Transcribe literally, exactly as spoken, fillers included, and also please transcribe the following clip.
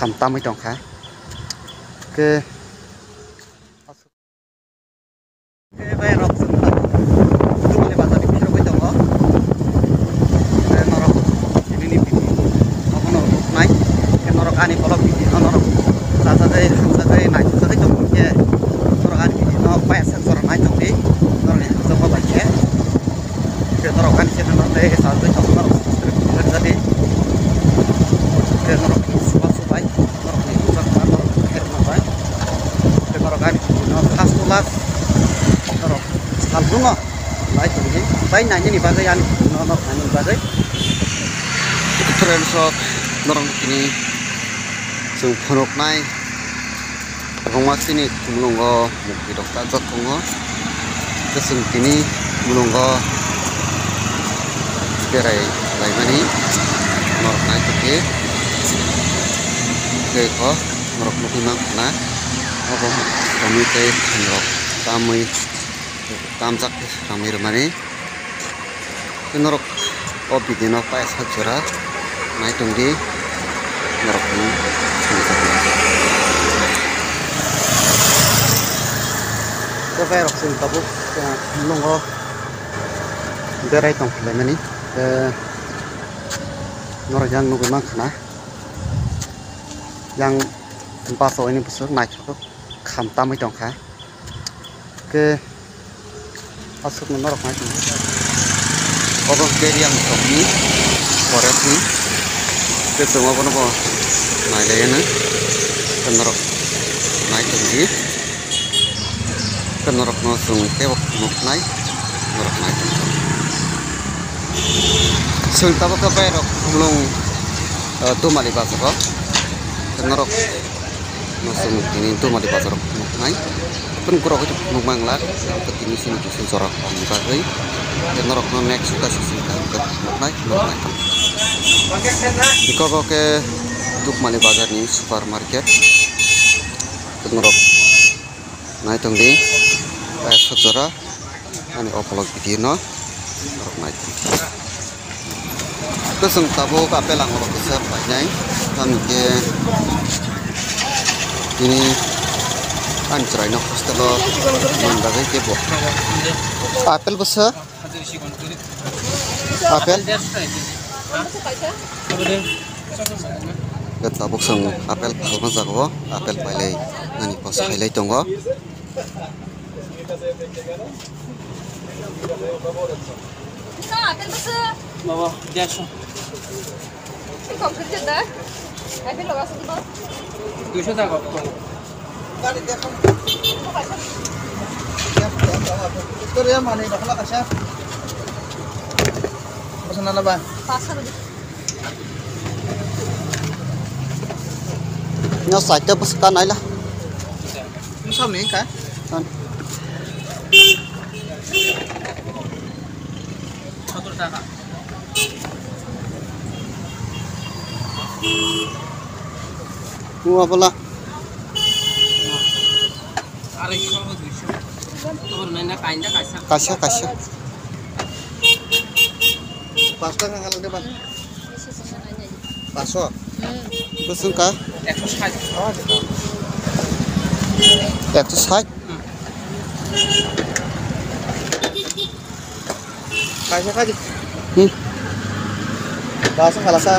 Tam tamwi tongkha. Ke Bai rok chwng Dumali bazar ni phirogwi tongo. Tei norok tini ni video abono nuknai. Tei norok ani vlog video no norok chajagwi, hamjagwi, naithokjagwi tongkhe norok ani video no paisa jora naitokdi. Norok ni hamjakma bai khe. Tei norok ani channel no tei sajagwi tongkhe norok subscribe khlai rwdi. Tei norok suba subai norok ni hamjakma norok khe rwma bai. Tei norok ani video no first to last norok salbruno nai tongdi. Tei nainani bagwi ani video no norok nainani bagwi. Friends rok norok tini chwng phunuknai. Kwbangma chini khumulwngo mukti rok chajak tongo. Tei chwng tini khumulwngo berai laimani norok naitokdi. Tei kho norok nugwi mankha na obo mukti romwi tei phan rok tamwi tamjak ramwi rwmani. Tei norok o video no paisa jora nai tongdi norok ni. Tei bai rok chwng tabuk, eh, nungo berai tong khlaimani. Eh, norok yang nugwi mankha na yang bus o ini buswk naithotok kham tamwi tongkha. Ke aswkno norok nai tongkha. Obo Beriang tongni forest ni. Ke chwng obono bo nailaiyano. Ke norok nai tongdi. Ke norokno chwng teibo nuknai. Norok nai tongkha. Chwng tabuk khe bai rok khumlung, eh, Dumali bazar o. Ke norok No chwng tini Dumali bazar o phunuknai. Phunuk rok hwnkhe phunuk manglak. Ang khe tini chini kisu jora khamni bagwi. Tei norokno next uka sisi phunuknai, phunuknai. Iko bo khe Dumali bazar ni super market. Norok nai tongdi. Kaisa jora. Ani o vlog video no norok nai tongdi. Kwchwng tabuk apple ang oro kisa painai. Tamni khe tini ani chwraino hostel o man bagwi khe bo. Apple bwsa? Apple? Khe tabuk chwng apple phalma jaga o apple pailai nani kos khailai tongo. Baba, দেড়শো। দুইশো টাকা কম। পাঁচশো। No, side ta bwswk ta naila. Bwswk ni kha? Tan. সত্তর টাকা। Ua bola. আড়াইশো বা দুইশো। তোর মেয়েটা কাইন্ডা কাইসা। Kaisa, kaisa. পাঁচ টাকা খালি দেবা। পাঁচশো? Bwswk wngkha? একশো ষাট। একশো ষাট? Kaisa khaji. Hmm. Kaisa khalasa.